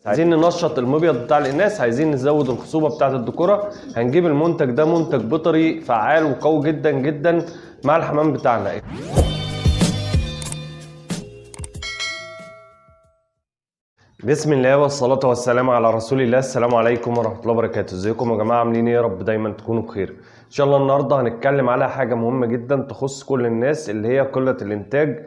عايزين ننشط المبيض بتاع الاناث، عايزين نزود الخصوبة بتاعه الذكورة، هنجيب المنتج ده، منتج بيطري فعال وقوي جدا جدا مع الحمام بتاعنا. بسم الله والصلاة والسلام على رسول الله. السلام عليكم ورحمة الله وبركاته. ازيكم يا جماعة، عاملين ايه؟ يا رب دايما تكونوا بخير. ان شاء الله النهاردة هنتكلم على حاجة مهمة جدا تخص كل الناس، اللي هي قلة الانتاج.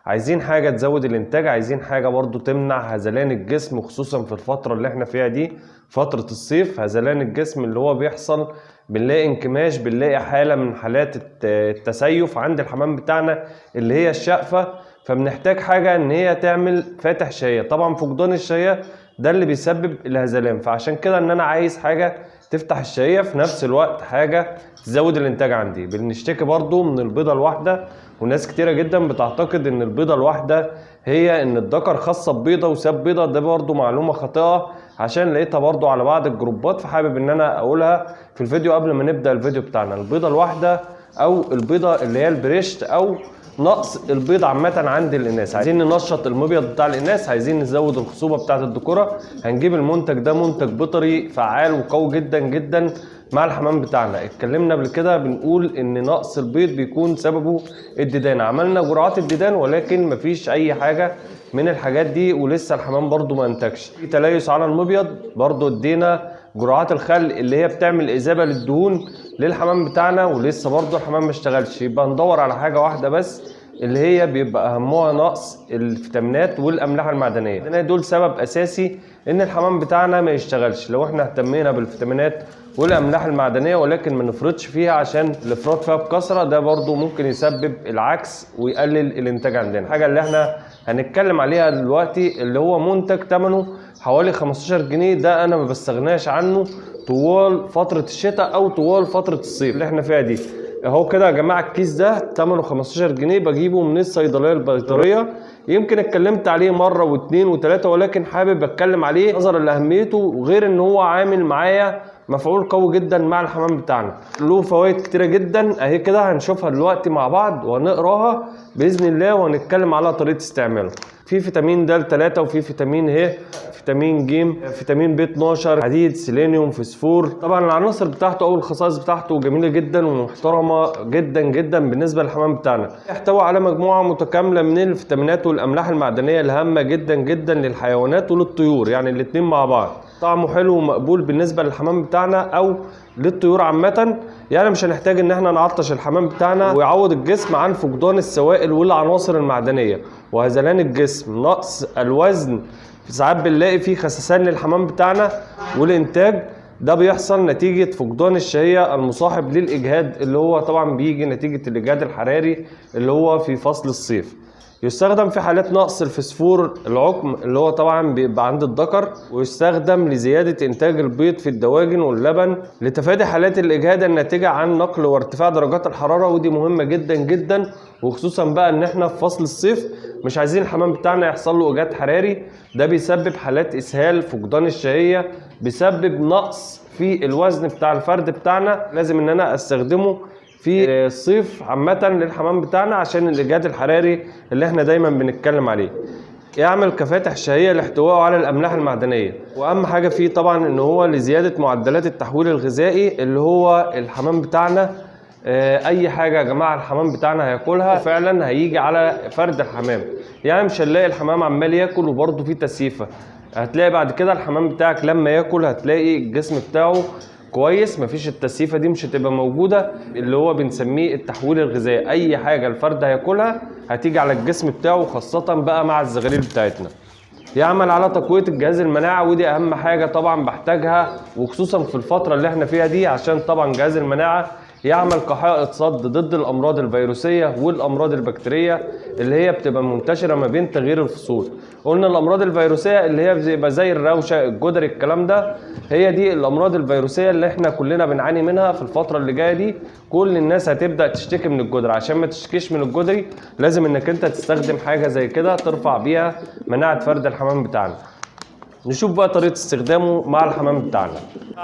عايزين حاجة تزود الانتاج، عايزين حاجة برضو تمنع هزلان الجسم، خصوصا في الفترة اللي احنا فيها دي، فترة الصيف. هزلان الجسم اللي هو بيحصل، بنلاقي انكماش، بنلاقي حالة من حالات التسيف عند الحمام بتاعنا اللي هي الشقفة. فبنحتاج حاجة ان هي تعمل فاتح شهية. طبعا فقدان الشهية ده اللي بيسبب الهزلان، فعشان كده ان انا عايز حاجة تفتح الشهية، في نفس الوقت حاجة تزود الانتاج عندي. بنشتكي برضو من البيضة الواحدة، وناس كتيرة جدا بتعتقد ان البيضة الواحدة هي ان الذكر خاصة ببيضة وساب بيضة. ده برضو معلومة خاطئة، عشان لقيتها برضو على بعض الجروبات، فحابب ان انا اقولها في الفيديو قبل ما نبدأ الفيديو بتاعنا. البيضة الواحدة او البيضة اللي هي البريشت او نقص البيض عامة عند الإناث. عايزين ننشط المبيض بتاع الإناث، عايزين نزود الخصوبة بتاعة الذكورة، هنجيب المنتج ده، منتج بيطري فعال وقوي جدا جدا مع الحمام بتاعنا. اتكلمنا قبل كده بنقول ان نقص البيض بيكون سببه الديدان، عملنا جرعات الديدان ولكن مفيش اي حاجة من الحاجات دي، ولسه الحمام برضو ما انتجش. في تليس على المبيض، برضو ادينا جرعات الخل اللي هي بتعمل اذابه للدهون للحمام بتاعنا، ولسه برضو الحمام ما اشتغلش. يبقى ندور على حاجة واحدة بس اللي هي بيبقى اهمها نقص الفيتامينات والاملاح المعدنية. دول سبب اساسي ان الحمام بتاعنا ما يشتغلش. لو احنا اهتمينا بالفيتامينات والاملاح المعدنية ولكن ما نفرطش فيها، عشان الافراط فيها بكثرة ده برضو ممكن يسبب العكس ويقلل الانتاج عندنا. الحاجة اللي احنا هنتكلم عليها دلوقتي اللي هو منتج ثمنه حوالي 15 جنيه، ده انا ما بستغناش عنه طوال فترة الشتاء او طوال فترة الصيف اللي احنا فيها دي. اهو كده يا جماعة، الكيس ده ثمنه 15 جنيه، بجيبه من الصيدلية البيطريه. يمكن اتكلمت عليه مرة واثنين وثلاثة، ولكن حابب اتكلم عليه نظرا لاهميته، وغير ان هو عامل معايا مفعول قوي جدا مع الحمام بتاعنا، له فوائد كتيرة جدا. اهي كده هنشوفها دلوقتي مع بعض وهنقراها باذن الله، وهنتكلم على طريقه استعماله. في فيتامين د 3، وفي فيتامين ه، فيتامين ج، فيتامين ب 12، حديد، سيلينيوم، فوسفور. طبعا العناصر بتاعته او الخصائص بتاعته جميلة جدا ومحترمه جدا جدا بالنسبة للحمام بتاعنا. يحتوي على مجموعة متكاملة من الفيتامينات والاملاح المعدنية الهامة جدا جدا للحيوانات وللطيور، يعني الاثنين مع بعض. طعمه حلو ومقبول بالنسبة للحمام بتاعنا او للطيور عامة، يعني مش هنحتاج ان احنا نعطش الحمام بتاعنا، ويعوض الجسم عن فقدان السوائل والعناصر المعدنية وهزلان الجسم، نقص الوزن. ساعات بنلاقي فيه خسسان للحمام بتاعنا والانتاج، ده بيحصل نتيجة فقدان الشهية المصاحب للاجهاد، اللي هو طبعا بيجي نتيجة الاجهاد الحراري اللي هو في فصل الصيف. يستخدم في حالات نقص الفسفور العقم اللي هو طبعا بيبقى عند الذكر، ويستخدم لزيادة انتاج البيض في الدواجن واللبن، لتفادي حالات الاجهاد الناتجة عن نقل وارتفاع درجات الحرارة. ودي مهمة جدا جدا، وخصوصا بقى ان احنا في فصل الصيف مش عايزين الحمام بتاعنا يحصل له اجهاد حراري، ده بيسبب حالات اسهال، فقدان الشهية، بيسبب نقص في الوزن بتاع الفرد بتاعنا. لازم ان انا استخدمه في الصيف عامة للحمام بتاعنا عشان الإجهاد الحراري اللي احنا دايما بنتكلم عليه. يعمل كفاتح شهية لاحتوائه على الأملاح المعدنية، وأهم حاجة فيه طبعا إن هو لزيادة معدلات التحويل الغذائي اللي هو الحمام بتاعنا. أي حاجة يا جماعة الحمام بتاعنا هياكلها فعلا هيجي على فرد الحمام، يعني مش هنلاقي الحمام عمال ياكل وبرده فيه تسيفة. هتلاقي بعد كده الحمام بتاعك لما ياكل هتلاقي الجسم بتاعه كويس، مفيش التسيفه دي مش هتبقى موجودة، اللي هو بنسميه التحويل الغذائي. اي حاجة الفرد هياكلها هتيجي على الجسم بتاعه، خاصة بقى مع الزغاليل بتاعتنا. يعمل على تقوية الجهاز المناعة، ودي اهم حاجة طبعا بحتاجها، وخصوصا في الفترة اللي احنا فيها دي، عشان طبعا جهاز المناعة يعمل كحائط صد ضد الامراض الفيروسيه والامراض البكتيريه اللي هي بتبقى منتشرة ما بين تغيير الفصول. قلنا الامراض الفيروسيه اللي هي بتبقى زي الروشه، الجدري، الكلام ده، هي دي الامراض الفيروسيه اللي احنا كلنا بنعاني منها في الفترة اللي جاية دي. كل الناس هتبدا تشتكي من الجدري. عشان ما تشتكيش من الجدري لازم انك انت تستخدم حاجة زي كده ترفع بيها مناعة فرد الحمام بتاعنا. نشوف بقى طريقه استخدامه مع الحمام بتاعنا.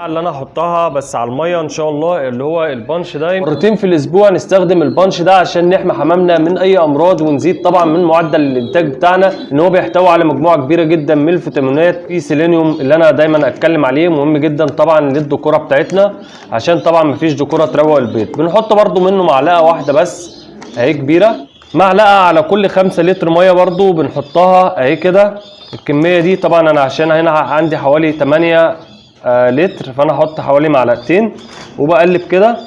اللي انا هحطها بس على المية ان شاء الله اللي هو البانش ده، مرتين في الاسبوع نستخدم البانش ده عشان نحمي حمامنا من اي امراض، ونزيد طبعا من معدل الانتاج بتاعنا. ان هو بيحتوي على مجموعة كبيرة جدا من الفيتامينات، في سيلينيوم اللي انا دايما اتكلم عليه، مهم جدا طبعا للدكوره بتاعتنا عشان طبعا مفيش دكوره تروق البيض. بنحط برده منه معلقه واحدة بس اهي كبيرة، معلقه على كل 5 لتر مية برده بنحطها اهي كده. الكمية دي طبعا انا عشان هنا عندي حوالي 8 لتر، فانا هحط حوالي معلقتين وبقلب كده.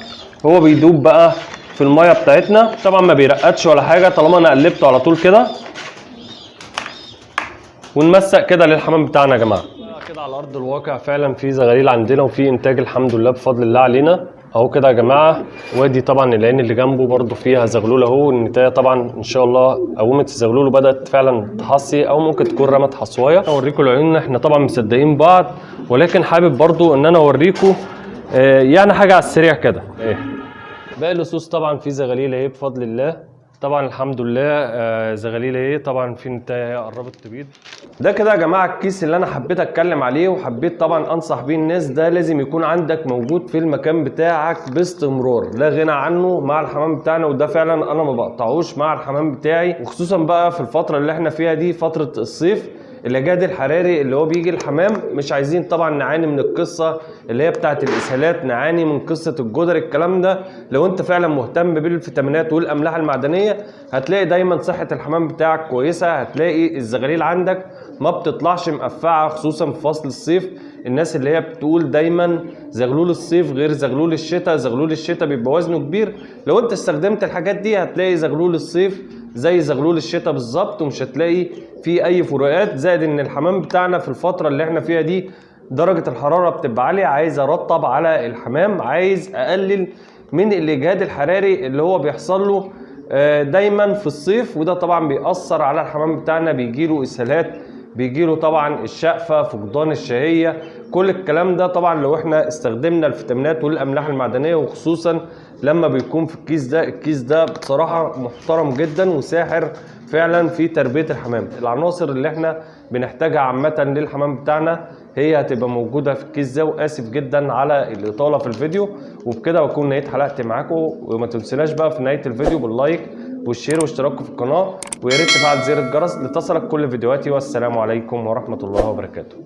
هو بيدوب بقى في المية بتاعتنا، طبعا ما بيرقدش ولا حاجة طالما انا قلبته على طول كده. ونمسق كده للحمام بتاعنا يا جماعة. كده على ارض الواقع فعلا في زغاليل عندنا وفي انتاج الحمد لله بفضل الله علينا اهو كده يا جماعة. وادي طبعا العين اللي جنبه برده فيها زغلول اهو، النتايه طبعا ان شاء الله قومت الزغلول وبدات فعلا تحصي، او ممكن تكون رمت حصوايه. اوريكم العيون، احنا طبعا مصدقين بعض، ولكن حابب برده ان انا اوريكم يعني حاجة على السريع كده. ايه باقي اللصوص طبعا في زغاليل اهي بفضل الله، طبعا الحمد لله زغاليل اهي، طبعا في نتايه قربت تبيض. ده كده يا جماعة الكيس اللي انا حبيت اتكلم عليه وحبيت طبعا انصح بيه الناس. ده لازم يكون عندك موجود في المكان بتاعك باستمرار، لا غنى عنه مع الحمام بتاعنا. وده فعلا انا ما بقطعوش مع الحمام بتاعي، وخصوصا بقى في الفترة اللي احنا فيها دي، فترة الصيف، الاجهاد الحراري اللي هو بيجي الحمام. مش عايزين طبعا نعاني من القصة اللي هي بتاعه الاسهالات، نعاني من قصة الجدر، الكلام ده. لو انت فعلا مهتم بالفيتامينات والاملاح المعدنية هتلاقي دايما صحة الحمام بتاعك كويسة، هتلاقي الزغاليل عندك ما بتطلعش مقفعه، خصوصا في فصل الصيف. الناس اللي هي بتقول دايما زغلول الصيف غير زغلول الشتاء، زغلول الشتاء بيبقى وزنه كبير. لو انت استخدمت الحاجات دي هتلاقي زغلول الصيف زي زغلول الشتاء بالظبط، ومش هتلاقي فيه اي فروقات. زائد ان الحمام بتاعنا في الفترة اللي احنا فيها دي درجه الحرارة بتبقى عالية، عايز ارطب على الحمام، عايز اقلل من الاجهاد الحراري اللي هو بيحصل له دايما في الصيف، وده طبعا بيأثر على الحمام بتاعنا، بيجيله اسهالات، بيجيله طبعا الشقفه، فقدان الشهية، كل الكلام ده. طبعا لو احنا استخدمنا الفيتامينات والاملاح المعدنية، وخصوصا لما بيكون في الكيس ده، الكيس ده بصراحة محترم جدا وساحر فعلا في تربيه الحمام. العناصر اللي احنا بنحتاجها عامة للحمام بتاعنا هي هتبقى موجودة في الكيس ده. واسف جدا على الاطالة في الفيديو، وبكده بكون نهاية حلقتي معاكم. وما تنسوناش بقى في نهاية الفيديو بال like وال share واشتراككم في القناة، ويا ريت تفعل زر الجرس لتصلك كل فيديوهاتي. والسلام عليكم ورحمة الله وبركاته.